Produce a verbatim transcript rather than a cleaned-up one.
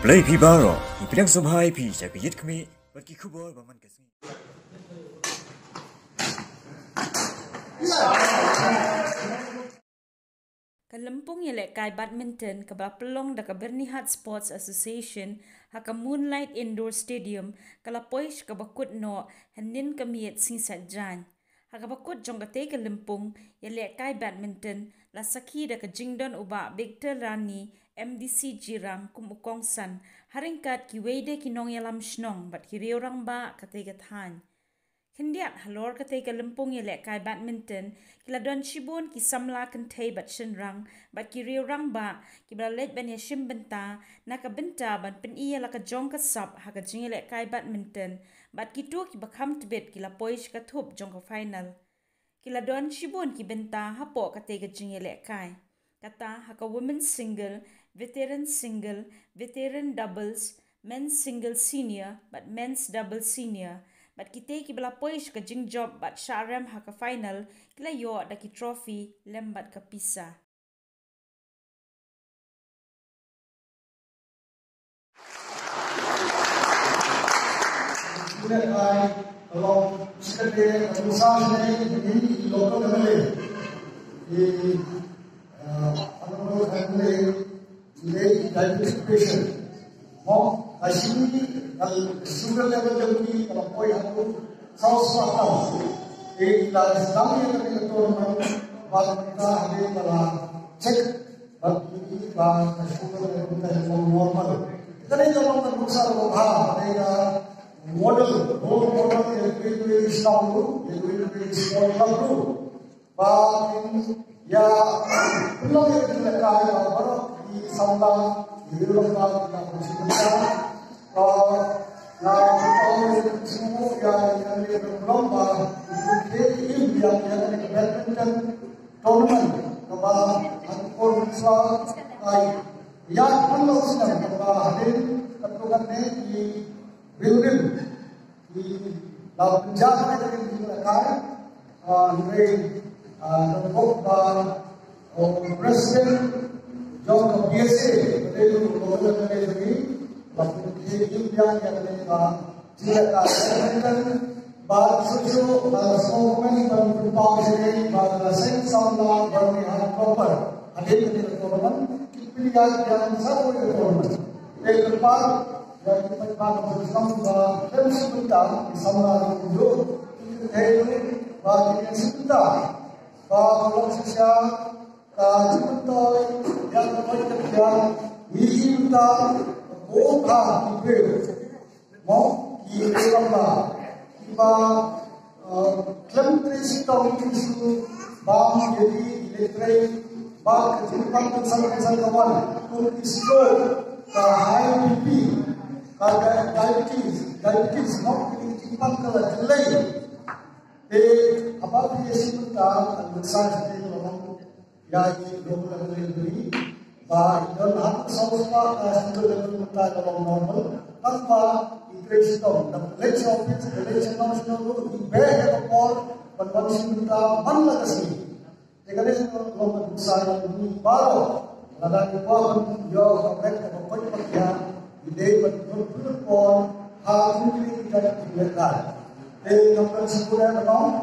Lei phi baroh, ngi pdiang sngewbha ïa phi sha ka ïit khmih bad ki khubor ba man ka sngi. Ka lympung ïalehkai badminton kaba la pynlong da ka Byrnihat Sports Association ha ka Moonlight Indoor Stadium ka la poi sha kaba kut noh hynnin ka miet sngi Saitjaiñ. Ha kaba kut jong katei ka lympung ïalehkai badminton la sakhi da ka jingdon u Bah Victor Rani, M D C Jirang, kum u kongsan, ha ryngkat kiwei de ki nongïalam shnong bad ki riew rangbah katei ka thaiñ. Khyndiat halor katei ka lympung ïalehkai badminton ki la don shibun ki samla kynthei bad shynrang bad ki riew rangbah kiba la leit ban ïashim bynta na ka bynta ban pyni ïa la ka jong ka sap ha ka jingïalehkai badminton, bad kito kiba kham tbit ki la poi sha ka thup jong ka final. Ki la don shibun ki bynta hapoh katei ka jingïalehkai, kata ha ka women's single, veteran single, veteran doubles, men's single senior bad men's doubles senior. Bad kitei kiba la poi sha ka jingjop bad shah rem ha ka final ki la ïoh da ki trophy lem bad ka pisa. Pule ai along sekete usaha ini di local M L A, di, uh, honorable M L A, di diabetic patient. Mo, ka sini, ka sugar level jong ki ka la poi ha tu saw spah tam. Te ka la sdang ïa ka tournament, ba ka hade ka la check, ba ki, ba ka sugar level ka long normal. Ka dei ka long ka nuksa ka long ha, ka dei ka model, role model ïa kiwei kiwei ki shnong ruh, ïa kiwei kiwei ki sport club ruh. Ba kin ïa pynlong ïa ka jingïalehkai ba baroh ki samla, ki riew rangbah ki la pynshim bynta. Ba nga pynlong ïa ka jingïalehkai ba kin im ïa ka badminton tournament kaba ha ka por mynta ka ïa pynlong snem kaba hadien katto katne ki building. Ki la pynjah na ka jingïalehkai, ah, hynrei, ah, nongpop ba, oh, president jong ka B S A, ka dei u Governor ka dei jong ngi, la pynkhie ïa ka dei ka jingïalehkai. Ba shuh shuh, ah, sngewbha ban pynpaw ïa ka dei ba ka seng samla ba ngi ha proper. Hadien ka dei ka tournament, ki pynïaid ïa ka sa ko ka tournament. Te ka par Ïa ki paidbah ka shnong ba khlem shim bynta, ki samla ruh kumjuh, ki kynthei ruh ba kin ïa shim bynta. Ba ka long shisha ka jingmyntoi ïa ka koit ka khiah, ngi shim bynta ka bun bha ki briew. Mo, ki briew ba kiba, eh, khlem trei shitom ki shu bam ïa ki, ki leit trei bad ka jingpang kynsan kynsan ka wan, kum ki stroke, ka high B P, ka di-, diabetes, diabetes, mo, ki jingpang ka la jyllei. Te haba phi ïa shim bynta, ka nuksa shatei ka long ïa i local level delivery. Ba i don hangto saw spah ka sugar level mynta ka long normal. Tang ba i trei shitom, da leit sha office, da leit sha nong sha nong ruh, i beh ïa ka por ban wan shim bynta man la ka sngi. Te ka dei ka long ka nuksa ïa ngi baroh. Lada ngi kwah ban ïoh ka met kaba koit kaba khiah, ngi dei ban pynlut por ha ki briew kiba trei. Te ngam don shuh ban ong